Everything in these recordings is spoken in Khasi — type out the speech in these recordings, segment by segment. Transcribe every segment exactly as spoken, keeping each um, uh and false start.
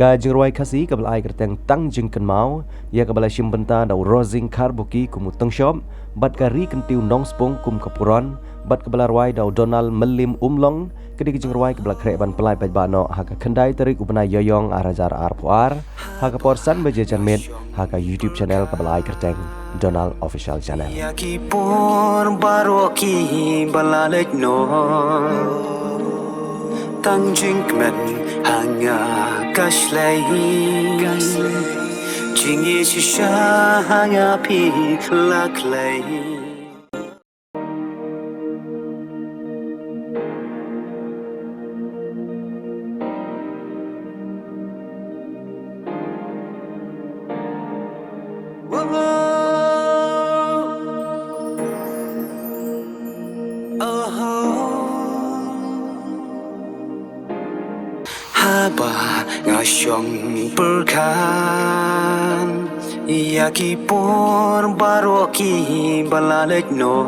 Ka jingrwai Khasi kaba la ai kyrteng Tang Jingkynmaw, ïa kaba la shim bynta da u Rosing Kharbuki kum u Tyngshop, bad ka Ri Kyntiew Nongspung kum ka Puron, bad kaba la rwai da u Donald Myllim Umlong, ka dei ka jingrwai kaba la khreh ban pynlait paidbah noh ha ka khyndai tarik u bnai Ïaïong ar hajar arphew ar, ha ka por san baje janmiet, ha ka YouTube channel kaba la ai kyrteng Donald Official Channel. Ïa ki por baroh kiba la leit noh, tang jingkmen ha nga ka shlei, jingïeit shisha ha nga phi la khlei. Haba nga shong pyrkhat ïa ki por baroh kiba la leit noh,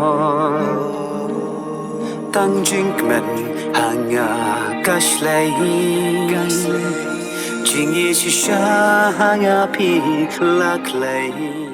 tang jingkmen ha nga ka shlei, jingïeit shisha ha nga phi la khlei.